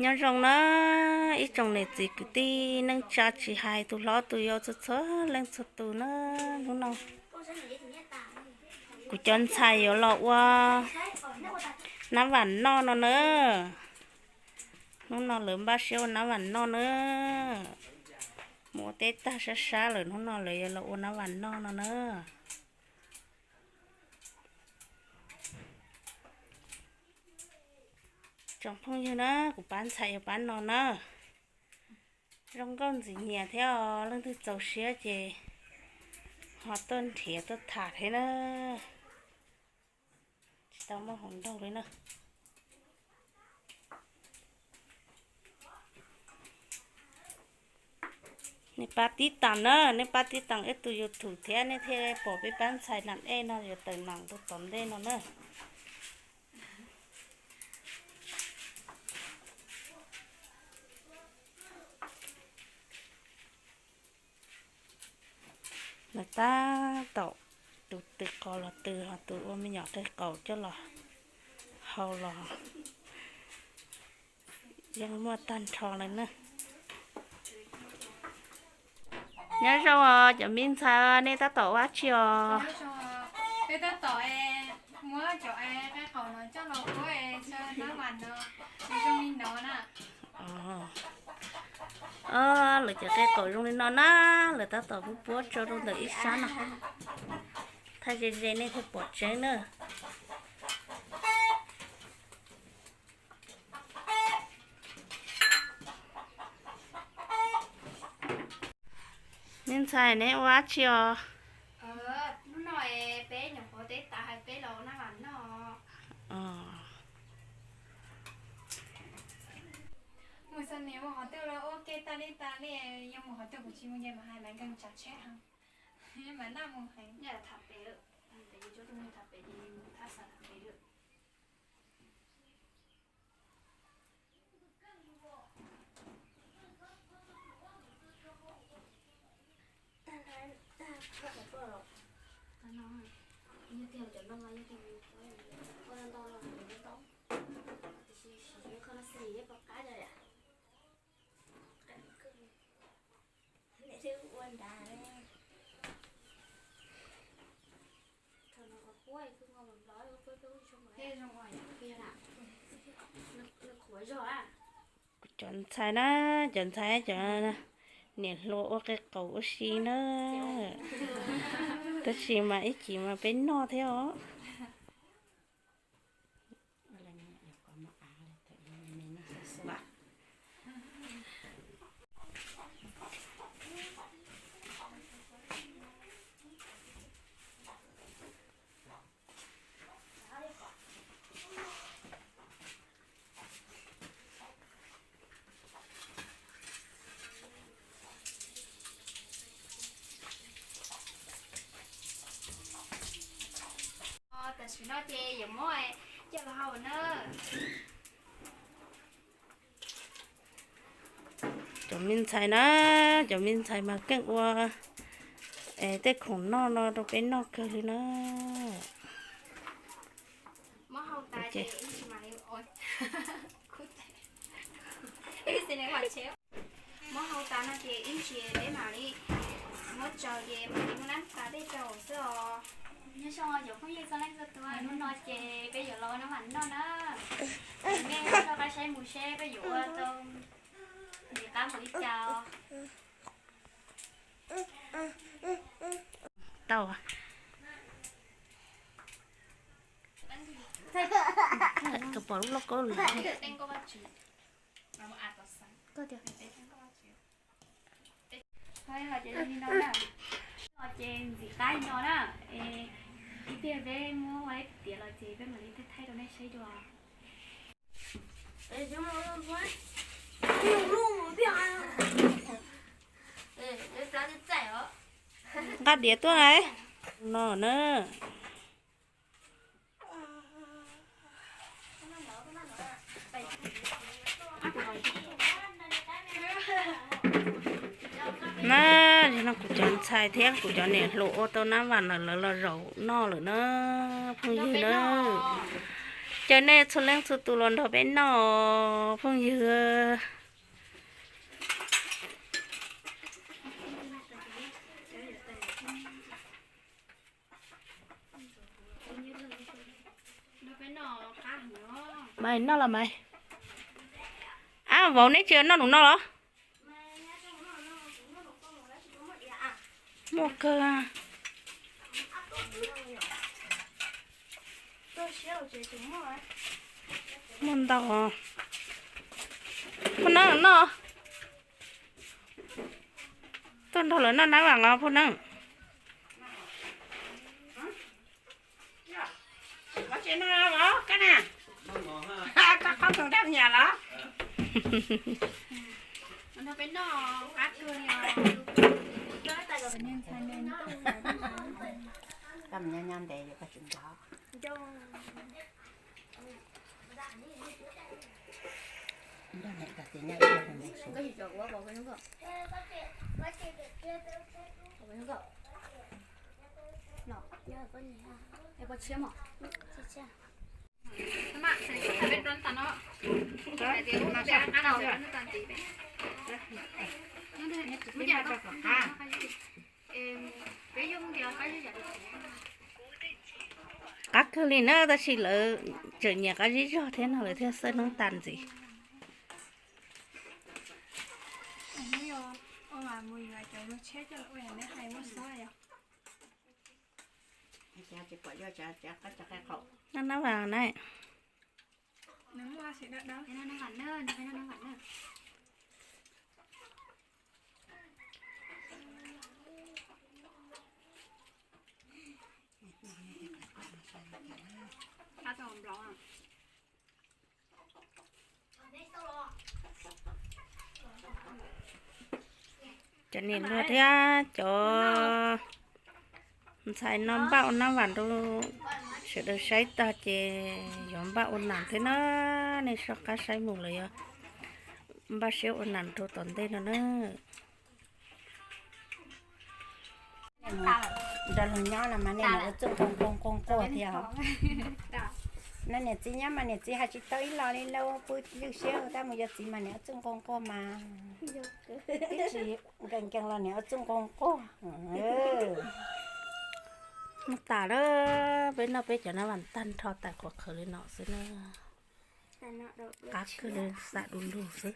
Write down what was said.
Nyob zoo na, ib tsoom niam txiv kwv tij neej tsa tsis hais tus hlob tus yau txhua txhua leej txhua tus na, hnub no kuv cov ntxhais yuav los ua nab vam noj no na. Hnub no lawv npaj siab ua nab vam noj na. Mus ua teb tag sab sab lawm, hnub no lawv yuav los ua nab vam noj no na. Tsoom phooj ywg na, kuv pab ntxhais yuav pab no na. Zoo nkauj ntxim nyiam thiab os, leej twg txaus siab ces ho tuaj nrhiav tuaj tham thiab na. Tsis tau muaj hauv nraug li na. Nej pab tib tas na, nej pab tib tas ib tug YouTube thiab nej thiaj pom peb pab ntxhais nam ej no yuav tawm nam rau tom ntej no na. Lawv tab tom tus tw qos los tw, ho tus ua me nyuam qe qaum coj los hau los yeej muaj tag nrho lawm na. Nyob zoo os cov me ntxhais, nej tab tom ua dab tsi os? Peb tab tom muab cov qe qaum no coj los ua nab vam no, zoo li no na. Lawv cov qe qaum zoo li no na, lawv tab tom puab puab tso rau ntawm ib sab no. Thaij ze ze nej thiaj pom tseeb na. Me ntxhais, neb ua dab tsi os? Hnub no peb nyuam qhuav teb tas, peb los ua nab vam noj. Mus Xam Nias mus qhov twg los ua ke tas li tas li, yog mus qhov twg kuv tsis mus ces mas hais mas nkees tsav tsheb heev, mas naj mus heev. Tham pem, tham pem, tham pem ces thaj xav tham pem lawm. Kuv cov ntxhais na, cov ntxhais cov niam hluas ua qe qaum ua si na, tab sis mas ib chim mas peb noj thiab os. Tam sim no ces yuav muab coj los hau na. Cov me ntxhais na, cov me ntxhais mas keej ua tej khoom noj no rau peb noj kawg li na. Muab hau tas no ces ib ntsis peb mam li muab tsaws ces mam li muab nab tas dej rau xwb os. Nyob zoo cov phooj ywg txhua leej txhua tus, hnub no ces peb yuav los ua nab vam noj na. Nej rov qab saib mus seb peb yuav ua tau ntim qab npaum li cas. Tau. Koj pom lub lauj kaub lawm. Ces ntxim qab no na, ib pliag peb muab ua ib tiav los ces peb mam li thaij rau nej saib dua. Nqa diav tuaj na. No na. Na, no kuv cov ntxhais thiab kuv cov niam hluas ua tau nab vam lawm, lawv los zaum noj lawm na, phooj ywg na. Ces nej txhua leej txhua tus los nrog peb noj phooj ywg. Maiv, noj los Maiv? Ab, vauv neb tsis noj num no los? Muaj kawg. Muaj ntau. Phauj Neeb noj. Tuaj nrog lawv noj nab vam os phauj Neeb. Qab kawg li na, tab sis lawv tseem nyiam qab zib zog thiab no lawv thiaj xawb noob tas ntxiv. Noj nab vam na. Cov niam hluas thiab cov ntxhais no npaj ua nab vam rau sawv daws saib tag ces yuav npaj ua nas thiab na. Nej soj qab saib mus lawm yog npaj siab ua nas rau tom ntej no na. Nrog luag nyob no mas nej niam ua txuj nqoo nqoo nqoo nquag thiab os. No niam txiv nyob mas niam txiv hais tsis tau ib los li lauj, pw lwj siab tab mus yuav txiv mas niam ua txuj nqoo nquag mas. Twb tsis nkees nkees los niam ua txuj nqoo nquag. Noj tas lawm, peb noj peb cov nab vam tag nrho tas qhuav qhawv li no xwb na. Qab kawg li, xam du lug xwb.